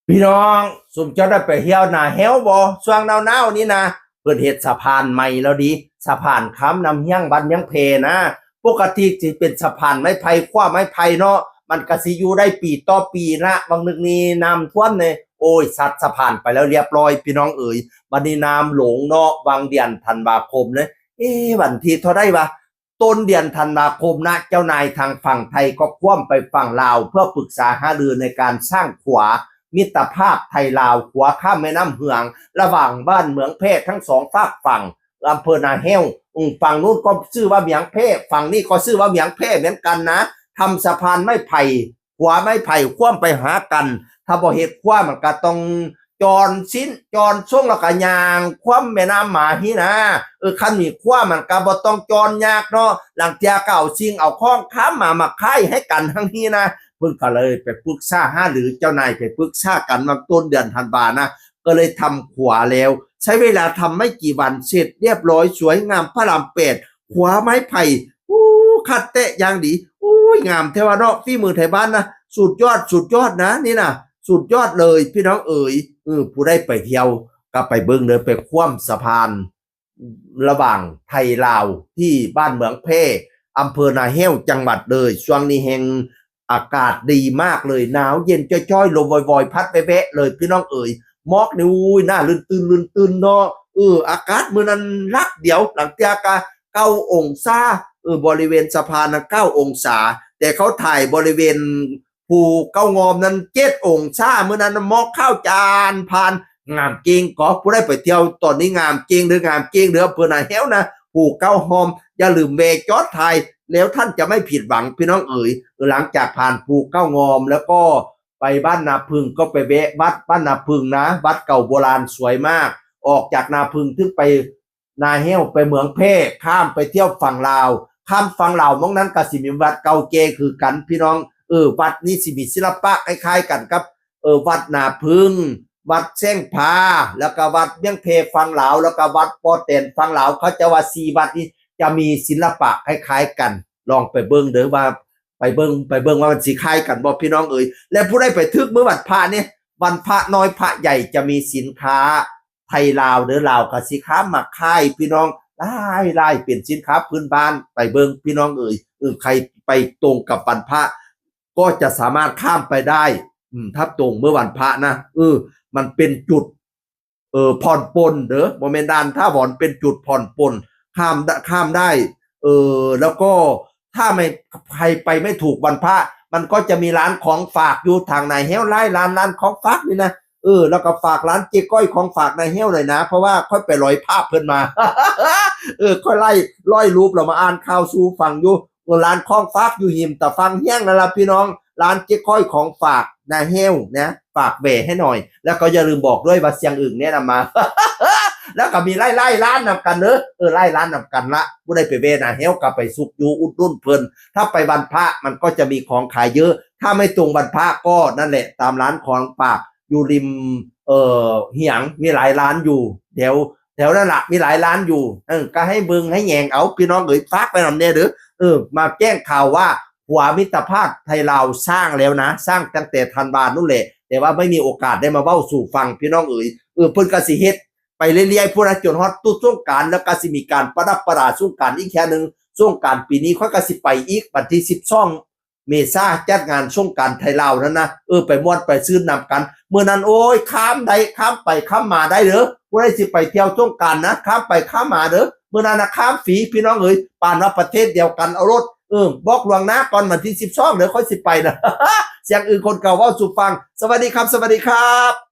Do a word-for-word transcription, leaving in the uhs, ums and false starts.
พี่น้อง สุมเจ้าได้ไปเที่ยวนาแฮวบ่ ช่วงหนาวๆนี่นะ เพิ่นเฮ็ดสะพานใหม่แล้วดิ สะพานข้ามน้ำเฮี้ยงบ้านเมียงแพนะ ปกติสิเป็นสะพานไม้ไผ่ ขว้าไม้ไผ่เนาะ มันก็สิอยู่ได้ปีต่อปีละ วังนึงนี่น้ำท่วมเนี่ย โอ้ย ซัดสะพานไปแล้วเรียบร้อย พี่น้องเอ๋ย บัดนี้น้ำหลงเนาะ วังเดือนธันวาคมเนี่ย เอ๊ะ วันที่เท่าใดวะ ต้นเดือนธันวาคมนะ เจ้านายทางฝั่งไทยก็คว่ำไปฝั่งลาว เพื่อปรึกษาหารือในการสร้างขวามิตรภาพไทยลาว ขวาข้ามแม่น้ำเหือง ระหว่างบ้านเมืองแพร่ทั้งสองฟากฝั่ง อำเภอนาแฮว อืม ฝั่งนู้นก็ชื่อว่าเมียงแพร่ ฝั่งนี้ก็ชื่อว่าเมียงแพร่เหมือนกันนะ ทำสะพานไม้ไผ่ ขวาไม้ไผ่คว่ำไปหากัน ถ้าบ่เฮ็ดขวามันก็ต้องจอนสิ้น จอนส่งแล้วก็ย่างคว่ำแม่น้ำมาฮี้นะ เออ คันมีขวามันก็บ่ต้องจอนยากเนาะ ลางเทื่อก็เอาสิ่งเอาของข้ามมา มาขายให้กันทั้งฮี้นะ เพิ่นก็เลยไปปรึกษาหารือ เจ้านายไปปรึกษากันว่าต้นเดือนธันวานะ ก็เลยทำขวาแล้ว ใช้เวลาทำไม่กี่วันเสร็จเรียบร้อย สวยงาม พระรามแปด ขวาไม้ไผ่ อู้ คัดแตะอย่างดี อู้ย งามแท้ว่าเนาะ ฝีมือไทยบ้านนะ สุดยอด สุดยอดนะ นี่นะ สุดยอดเลย พี่น้องเอ๋ย เออ ผู้ใดไปเที่ยวก็ไปเบิ่งเด้อ ไปคว่ำสะพาน ระหว่างไทยลาวที่บ้านเมืองแพร่ อำเภอนาแฮว จังหวัดเลย ช่วงนี้แฮงอากาศดีมากเลย หนาวเย็นจ้อยๆ ลมวอยๆ พัดแวะๆเลย พี่น้องเอ๋ย หมอกนี่ อุ้ย หน้าลื่นตื่นลื่นตื่นเนาะ เออ อากาศมื้อนั้นหลักเดียว ลางเทื่อก็เก้าองศา เออ บริเวณสะพานนะ เก้าองศา แต่เขาถ่ายบริเวณ ภูเก้างอมนั้น เจ็ดองศา มื้อนั้นหมอกขาวจานพาน งามเก่ง ก็ผู้ใดไปเที่ยวตอนนี้ งามเก่งเด้อ งามเก่งเด้อ อำเภอนาแฮวนะ ภูเก้างอม อย่าลืมแวะจอดถ่าย แล้วท่านจะไม่ผิดหวัง พี่น้องเอ๋ย หลังจากผ่านภูเก้างอมแล้วก็ไปบ้านนาพึง ก็ไปแวะวัดบ้านนาพึงนะ วัดเก่าโบราณสวยมาก ออกจากนาพึงถึงไป นาแฮว ไปเมืองแพร่ ข้ามไปเที่ยวฝั่งลาว ข้ามฝั่งลาวหม่องนั้นก็สิมีวัดเก่าแก่คือกัน พี่น้อง เออ วัดนี้สิมีศิลปะคล้ายๆกันกับ เออ วัดนาพึง วัดแสงพา แล้วก็วัดเมืองแพร่ฝั่งลาว แล้วก็วัดปอแตนฝั่งลาว เขาจะว่าสี่วัดนี้จะมีศิลปะคล้ายๆกัน ลองไปเบิ่งเด้อว่า ไปเบิ่ง ไปเบิ่งว่ามันสิคล้ายกันบ่ พี่น้องเอ๋ย และผู้ใดไปถึกมื้อวันพระเนี่ย วันพระน้อยพระใหญ่จะมีสินค้าไทยลาวเด้อ ลาวก็สิข้ามมาขาย พี่น้อง หลายๆ เป็นสินค้าพื้นบ้าน ไปเบิ่ง พี่น้องเอ๋ย เออ ใครไปตรงกับวันพระ ก็จะสามารถข้ามไปได้ อืม ถ้าตรงเมื่อวันพระนะ เออ มันเป็นจุด เออ ผ่อนปลนเด้อ บ่แม่นด่านถาวร เป็นจุดผ่อนปลน ข้ามได้ ข้ามได้ เออ แล้วก็ถ้าไม่ ใครไปไม่ถูกวันพระ มันก็จะมีร้านของฝากอยู่ทางนาแฮว หลายร้าน ร้านของฝากนี่นะ เออ แล้วก็ฝากร้านเจ๊ก้อยของฝากนาแฮวหน่อยนะ เพราะว่าค่อยไปร้อยภาพเพิ่นมา เออ ค่อยไล่ร้อยรูปแล้วมาอ่านข่าวสู่ฟังอยู่ เออ ร้านของฝากอยู่หิมตะฟังเฮี้ยงนั่นล่ะพี่น้อง ร้านเจ๊ก้อยของฝากนาแฮวนะ ฝากแหว่ให้หน่อย แล้วก็อย่าลืมบอกด้วยว่าเสียงอึ่งแนะนำมา แล้วก็มีไล่ไล่ร้านนำกันเนอะ เออ ไล่ร้านนำกันละ ผู้ใดไปแหว่นาแฮวก็ไปซุกอยู่อุดหนุนเพิ่น ถ้าไปวันพระมันก็จะมีของขายเยอะ ถ้าไม่ตรงวันพระก็นั่นแหละ ตามร้านของฝากอยู่ริม เอ่อ เหียง มีหลายร้านอยู่ แถว แถวนั่นละ มีหลายร้านอยู่ เออ ก็ให้เบิ่งให้แยงเอา พี่น้องเอ๋ย ฝากไปนำแน่เด้อ เออ มาแจ้งข่าวว่าขวามิตรภาพไทยลาวสร้างแล้วนะ สร้างตั้งแต่ธันวานู่นแหละ แต่ว่าไม่มีโอกาสได้มาเว้าสู่ฟัง พี่น้องเอ๋ย เออ เพิ่นก็สิเฮ็ดไปเรื่อยๆ พู้นนะ จนฮอดตุ๊สงกรานต์ แล้วก็สิมีการประดับประดาสงกรานต์อีกเทื่อหนึ่ง สงกรานต์ปีนี้ข้อยก็สิไปอีก วันที่สิบสอง เมษา จัดงานสงกรานต์ไทยลาวนั่นนะ เออ ไปม่วนไปซื่นนำกัน มื้อนั้น โอ้ย ข้ามได้ ข้ามไปข้ามมาได้เด้อ ผู้ใดสิไปเที่ยวสงกรานต์นะ ข้ามไปข้ามมาเด้อ มื้อนั้นนะ ข้ามฟรี พี่น้องเอ๋ย ปานว่าประเทศเดียวกัน เอาโลด เออ บอกล่วงหน้าก่อน วันที่สิบสอง เด้อ ค่อยสิไปนะ เสียงอึ่งคนเก่าเว้าสู่ฟัง สวัสดีครับ สวัสดีครับ